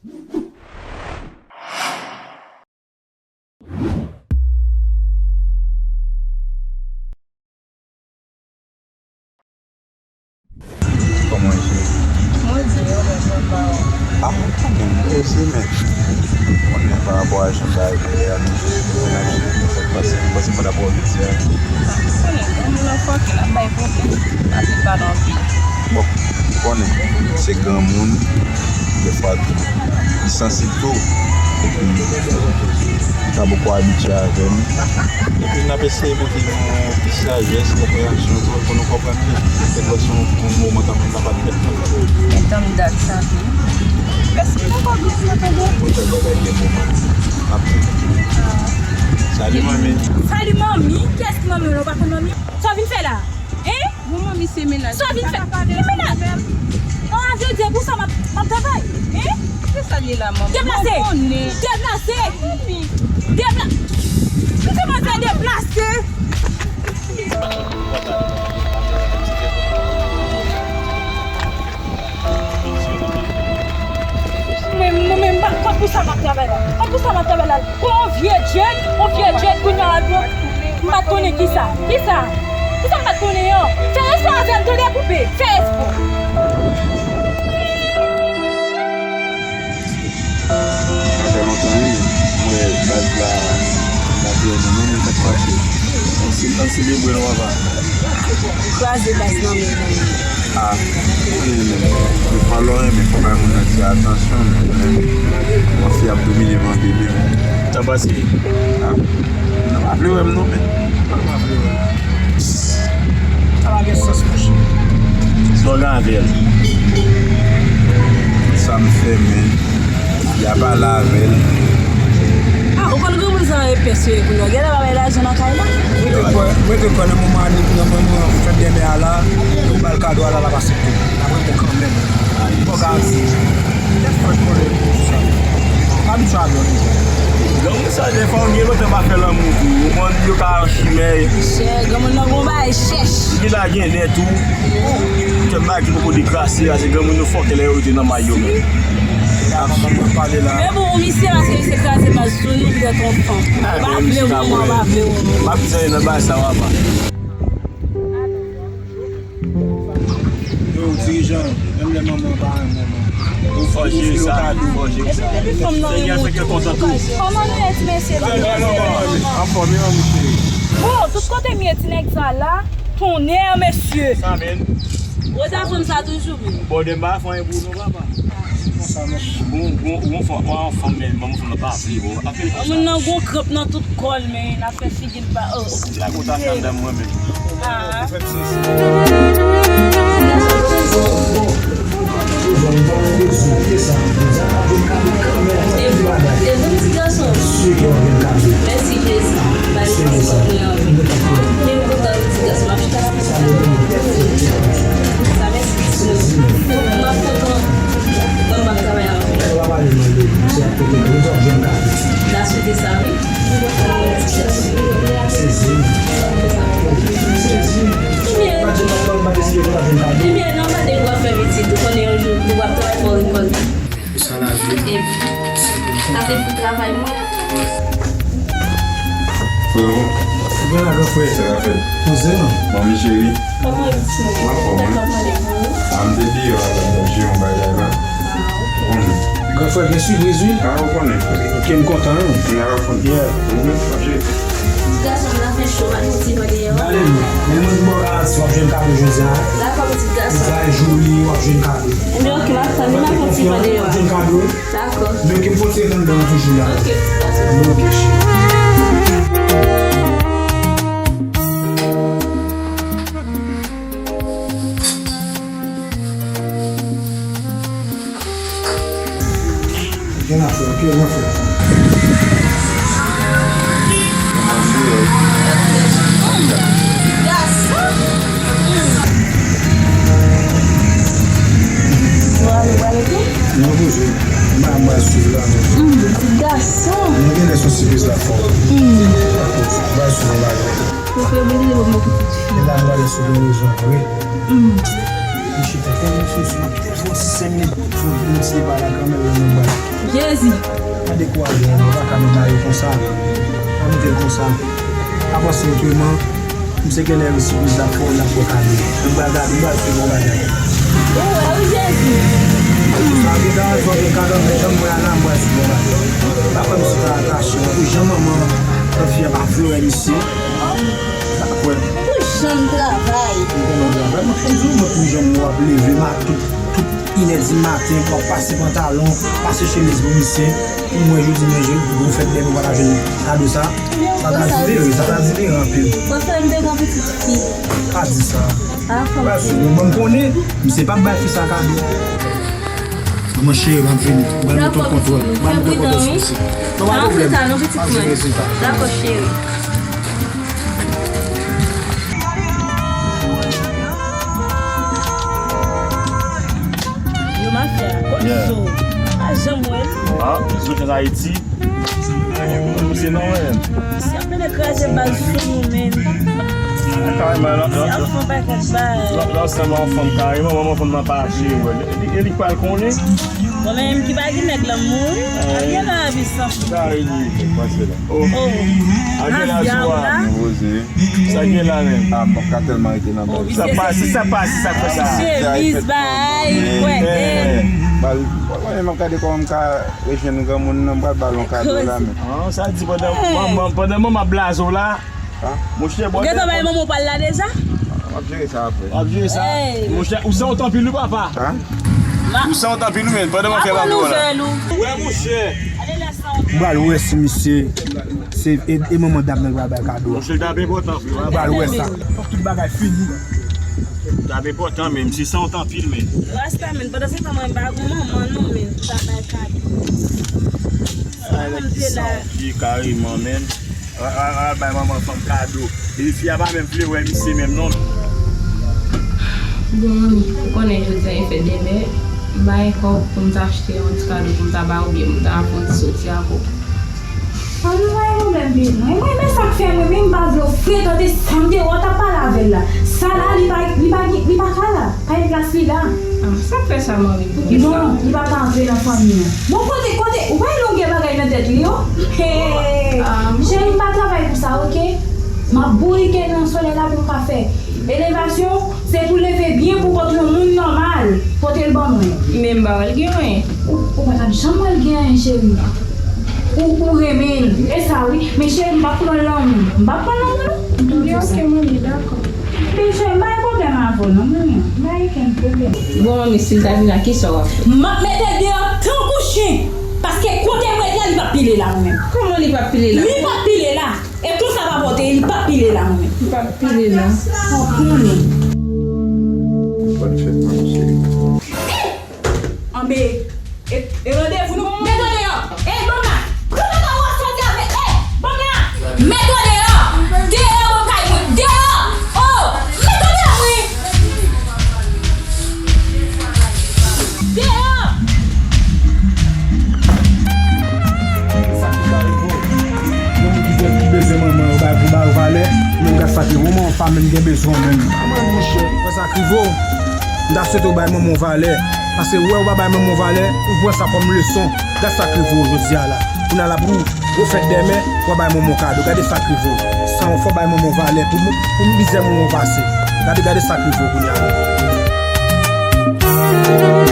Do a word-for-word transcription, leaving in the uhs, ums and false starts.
Kòman w ye, cheri? Mwen di yo, mwen jwenn pa w. A, mwen konnen, mwen resi, men konnen pa rapò a jan bagay yo ye a, nou jere, nou menaj, sa k pase, mwen panse pa rapò a Viti a. Konnen, granmoun nan fòkè, l ap bay pwoblèm, l ap vin pale anpil. Bon, ou konnen, se granmoun, dèfwa tou, li sansib tou, epi li pa poko abitye avè m. Epi n ap eseye pote nou yon ti sajès, konpreyansyon pou, pou nou konprann li. Kèlkeswa yon, yon moman tanmen n ap admèt nou. Men tanm dat sa tou. Èske nou pa granmoun nan tande? Mwen fè bagay gen moman. Ap. Sali manmi. Sali manmi? Kiyès ki manmi w la? Ou pa konn manmi? Sa w vin fè la? Hein? Bon, manmi, se mennaj. Sa w vin fè? Ki mennaj? An, a vle di, pou sa m ap, m ap travay? Hein? Ki sa l ye la, manmi? Deplase! Mwen konnen. Deplase! Manmi. Depla-, m te mande deplase! Mwen, mwen menm, pa, pa pou sa m ap travay la. Pa pou sa m ap travay la. Pou yon vye djèt, yon vye djèt, kounye a la, m pa t konnen kisa. Kisa? Kisa m pa t konnen an? Fè respè avè m, tande, koupe. Fè respè. Sa fè lontan, wi, men mwen wè baz la, la fè nou menm, men sa k pase. Ann se-, ann selebre non, papa. Ou kraze baz nan men nou. A, ou konnen, men, men fò lè w renmen, fò bay moun nan ti atansyon, men, men, yon fi ap domine m anpil, wi. Tan pase. A, nou pa vle wè m non, men. Sa pa gen sans, monchè. Sa w gen avè l? Sa m fè, men. Y a pale avè l. A, ou konn granmoun sa epès yo ye kounye a. Genlè pa bay lajan nan kay la. Mwen te kwè, mwen te kwè nan moman, nan moman fèt dèmen a la, yo ba l kado a la, l ap aksepte. L ap renmen kanmenm. Bon, gazi. Lè fòs konnen pou sa. Pa m sa non. Granmoun sa, dèfwa, ou gen lontan pa fè lanmou tou. Ou konn yo ka an chimè. Chè, granmoun nan gon bagay chèch. Li la gen nèt ou. Kèm bagay ki poko dekrase a, se granmoun yo fòkè lè yo rete nan may yo menm. Men bon, ou misye, paske misye kraze baz sou nou, poutèt yon fanm. Ou pa vle ou, mwen pa vle ou. M ap di sa nan bagay sa, papa. Yo, dirijan, menm lè manman pa renmen nou, ou fò jere sa, ou fò jere sa. Epi, epi fanm nan renmen ou tou. Kòman nou ye, ti mesye? Anfòm, wi, manmi cheri. Bon, tout kote m ye, ti nèg sa la, tonnè, mesye. Sa menm. Woza fanm sa toujou menm. Bòdè m pa fè anyen pou nou, papa. Bon, bon, bon, fanm, bon, fanm, men, bon, fanm nan pa vle, bon. Moun nan gon kranp nan tout kò l, men, l ap fè figi l pa, oh. Sa kontan anndan mwen menm. Ah. E bon, e bon ti gason. Mèsi Jezi. Bay li konfòt mwen anvi. Men m kontan ti gason, m ap chita la. Sa mèsi. M ap kontan. Mwen m ap travay avè l. La swete sa, wi. Sezi. Sezi. Ebyen, ebyen, nan gade w ap fè pitit, ou konnen yon jou, ou ap travay fò rekòlte. Sa lavi. Epi, sa se pou travay mwen. Frero. Ou gen la, gran frè? Sa k ap fèt? Poze non. Manmi cheri. Kòman w ye, ti nèg? Mwen anfòm, wi. Dakò, mande pou ou. A, m te deyò a, m t ap jere yon bagay la. Ah, ok. Konnen. Gran frè, gen sipriz, wi. Ah, ou konnen. Ok, m kontan, wi. M ap konn. Yeah. Mhm, m ap jere. Ti gason m la fè cho, m ap fè ti van deyò. Gade non. Men mwen ba w garanti, w ap jwenn kado jodi a. Dakò, ti gason. Vizaj joli, w ap jwenn kado. Ebyen, ok, m ap tann, m ap fè ti van deyò. W ap jwenn kado. Dakò. Men ke pote anndan toujou la. Ok, dakò. Ok, cheri. Gen afè, ok, gen afè. Gason. Ou ale, ou ale tou? Non, poze. M pa, m pa swiv la, non. Mm, ti gason. Mwen gen lè sou sipriz la fò. Mm. M pa swiv la, non. Ou fè oblije pou mwen pitit fi. E la, m gade si w gen rezon vre. Mm. M chita, fè yon sou, sou, fè yon senk minit, fè yon ti pale ak granmè, lè mwen pale. Jezi! Pa dekouraje, non, pa ka nan bagay konsa. Pa mete l konsa. Pa panse otreman. Misye genlè resi plis la fò, l ap fè kado. M pral gade, m pral fè bon bagay. Ou wè, wi, Jezi. Sa gen kado, sa gen kado, men janm mwen ala, m pral fè bon bagay. Pa kwè misye ta atache, pou jan manman, fi a pa vle wè misye. Pa kwè. Pou jan m travay. Pou jan m travay, mwen, mwen, pou jan m w ap leve maten, tout inè di maten, w ap pase pantalon, pase chemiz pou misye. Pou mwen, jodi, mwen, je, pou fèt dèmen, ou pa ta jwenn kado sa. Sa ta diferan, sa ta diferan anpil. Mwen fè m te gon pitit fi. Pa di sa. A, fò m di. Mwen, mwen konnen, misye p ap bay fi sa kado. Manman cheri, m ap vini. Mwen mete w kontwòl. Mwen mete w kontwòl sou misye. Non, pa pwoblèm. Dakò, cheri. Yo, mafya, kote Zo? Pa janm wè l. Ah, Zo te Ayiti. Misye non, men. Misye ap vin kraze baz sou nou, men. Kareman, la, la, la, la, se yon fanm kareman, manman fanm nan pa vle wè l. E li, e li pral konnen. Mwen menm ki pa gen nèg lan mouri, ap gen nan lavi san. Sa e li, pase la. Oh. Oh. Ake la sou a. Sa gen la menm. Ah, m pa ka tèlman rete nan baz. Sa pa, si sa pa, si sa fè sa. Misye vis bay, kwè. Bal, mwen menm m ap gade kòman m ka rejwenn granmoun nan, m pral ba l yon kado la, men. Ah, sa di pandan manman, pandan manman blaze w la. Monchè, bò. Ou gentan bay manman w pa l la deja? M ap jere sa apre. W ap jere sa? Monchè, ou sanwont anpil wi, papa. Ou sanwont anpil wi, men pandan m ap fè bagay la. Wè, monchè. M pral wè si misye se, e, e manman dam nan ki pral bay kado a. Monchè, l t ap enpòtan, frè. M pral wè sa. Fòk tout bagay fini. L t ap enpòtan, men misye sanwont anpil, men. Rasta, men, pandan se tan, mwen, m pa gon manman, non, men, pou ta bay kado. Sa, nèg ki sanwont kareman, men. A, a, a, bay manman fanm kado. Epi fi a pa menm vle wè misye menm non. Bon, manmi, ou konnen jodi a e fèt dèmen, m pa gen kòb pou m ta achte yon ti kado pou m ta ba ou, oubyen pou m ta fè yon ti soti avè w. Manmi, pa gen pwoblèm, bebe. Mwen, mwen, men sa k fè mwen menm m pa vle w fre tande sa m te wè w t ap pale avè l la. Sa la, li pa, li pa, li pa ka la. Pa gen plas li la. Ah, sa k fè sa, manmi? Poukisa? Non, li pa ka antre nan fanmi an. Bon, kote, kote, ou pa wè longueur bagay nan tèt li yo? Hey, cheri, m pa travay pou sa, oke? M ap bourike nan solèy la pou m ka fè elevasyon, se pou leve byen pou kont yon moun nòmal, pote l ban mwen. Men m pa wè l gen anyen. Ou, ou pa t ap janm wè l gen anyen, cheri. Ou, ou renmen l. E sa wi. Men cheri, m p ap pran l nan men w. M p ap pran l nan men w non. Li oke, manmi, dakò. Bebe, m pa gen pwoblèm avè w non, manmi. M pa gen kenn pwoblèm. Bon, manmi, si l ta vin la, kisa w ap fè? M ap mete l deyò tankou chen. Paske kote m ret la, li p ap pile la, mwen menm. Kòman li p ap pile la? Li p ap pile la. E konsa pa pote, li p ap pile la, mwen menm. Li p ap pile la. Fò w konnen. Bòn fèt, manmi cheri. Anben, e, e randevou nou. Mete w deyò. E, banm la. Kote w ap soti avèk, e, banm la. Mete w deyò. Deyò, banm kay mwen. Deyò. Oh, mete w deyò, wi. Deyò. Sa ki ka rive w. Yon moun ki gen, ki bezwen manman yo, bay pou ba yo valè. Menm gad sa ki, manman w pa menm gen bezwen w menm. Mwen, monchè. Wè sa k rive w. M ta swete w bay manman w valè. Paske wè ou pa bay manman w valè, ou pran sa kòm leson. Gad sa k rive w jodi a la. Kounye a la pou gwo fèt dèmen, w ap bay manman w kado. Gade sa k rive w. San w fò bay manman w valè pou, pou mizè manman w pase. Gade, gade sa k rive w kounye a la.